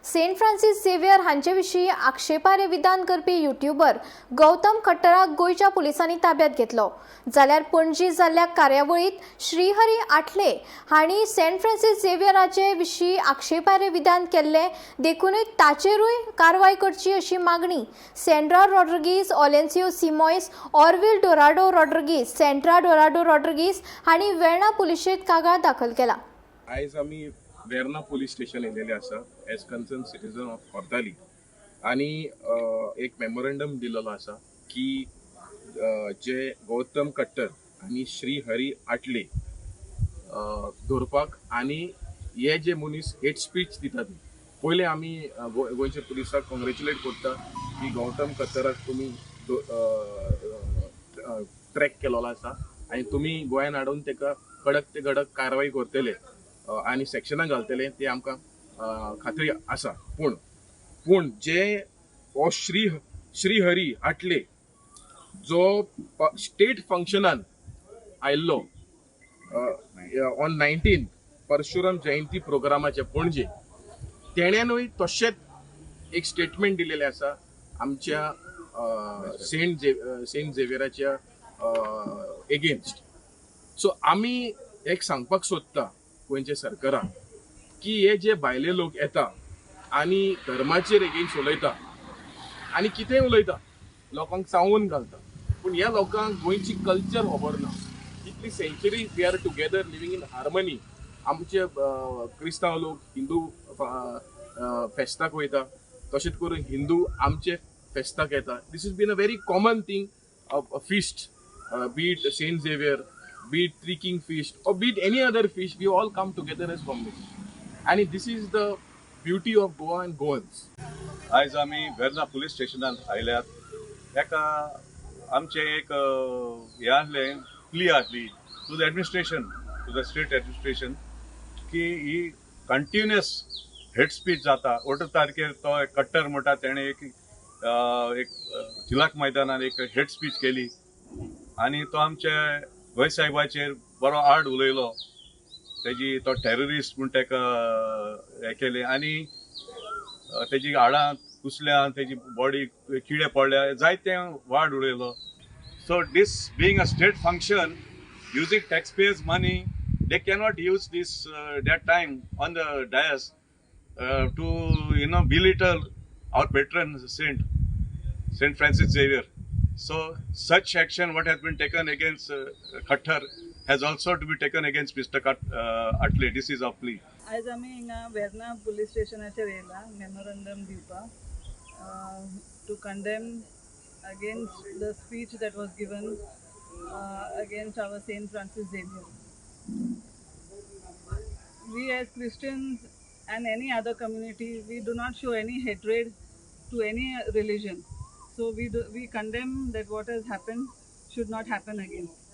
Saint Francis Xavier हांचे विशीं आक्षेपार्ह विधान करपी युट्यूबर गौतम खट्टराक गोंयच्या पुलिसांनी ताब्यात घेतलो. जाल्यार पणजी जाल्ल्या कार्यावळीत श्रीहरी आठले हांणी सेंट फ्रांसीस झेवियराचे विशीं आक्षेपार्ह विधान केल्लें, देखूनय ताचेरूय कारवाय करची अशी मागणी सेंड्रा रॉड्रिगीस, ओलेन्सियो सिमॉयस, ऑर्विल डोराडो रॉड्रिगीस, सेंट्रा डोराडो रॉड्रिगीस हांणी वेर्णा पुलिशेंत कागाळ दाखल केला. आयज आमी वेर्ना पुलीस स्टेशन येयलेले आसा as concern citizen of Cortalim आनी एक मेमोरंडम दिलेलो आसा की जे गौतम कट्टर आनी श्री हरी आटले धरपाक आनी हे जे मनीस हेट स्पीच दितात. पयले आमी गोंयच्या पुलिसाक कॉंग्रेच्युलेट करता की गौतम कट्टराक तुमी ट्रॅक केलेलो आसा आनी तुमी गोंयान हाडून ताका कडक ते कडक कारवाय करतले आनी सेक्शनां घालतले ते आमकां खात्री आसा. पूण जे हो श्रीहरी आटले जो स्टेट फंक्शनान आयिल्लो ऑन 19 परशुराम जयंती प्रोग्रामाचे पणजे, तेण्यानूय तशेंच एक स्टेटमेंट दिलेलें आसा आमच्या सेंट झेवियराच्या एगेन्स्ट. सो आमी एक सांगपाक सोदता गोंयच्या सरकाराक की हे जे भायले लोक येता आनी धर्माचेर एगेन्स्ट उलयता आनी कितेंय उलयता, लोकांक चावून घालता, पूण ह्या लोकांक गोंयची कल्चर खबर ना. इतली century we are together living in harmony. आमचे क्रिस्तांव लोक हिंदू फेस्ताक वयता, तशेंच करून हिंदू आमचे फेस्ताक येता. This is been a very common thing of feast, be it Saint Xavier, be it Three King feast or be it any other feast, we all come together as community. And this is the beauty of Goa and Goans. आयज आमी Verna police स्टेशनात आयल्यात. एका आमचें एक हें आहलें, plea आहली to the administration, to the state administration की ही कंटिन्युअस हेट स्पीच जाता. 18 तारखेर तो एक कट्टर म्हणटा, तेणें एक तिलक मैदानान एक हेट स्पीच केली आनी तो आमच्या गोंय साहेबाचेर बरो आड उलयलो. तेजी तो टेररिस्ट म्हूण ताका हें केलें आनी तेजी हाडां कुसल्या, तेजी बॉडी किडे पडल्या, जायते वाड उडयलो. So this being a state function, using taxpayers money, they cannot use this that time on the dais to belittle our patron saint, Saint Francis Xavier. So such action what has been taken against Khattar has also to be taken against Mr. Atle. This is our plea. आयज आमी हिंगा Verna police स्टेशनाचेर येयला memorandum दिवपाक to condemn against the speech that was given against our Saint Francis Xavier. We as Christians and any other community, we do not show any hatred to any religion. So we condemn that what has happened should not happen again.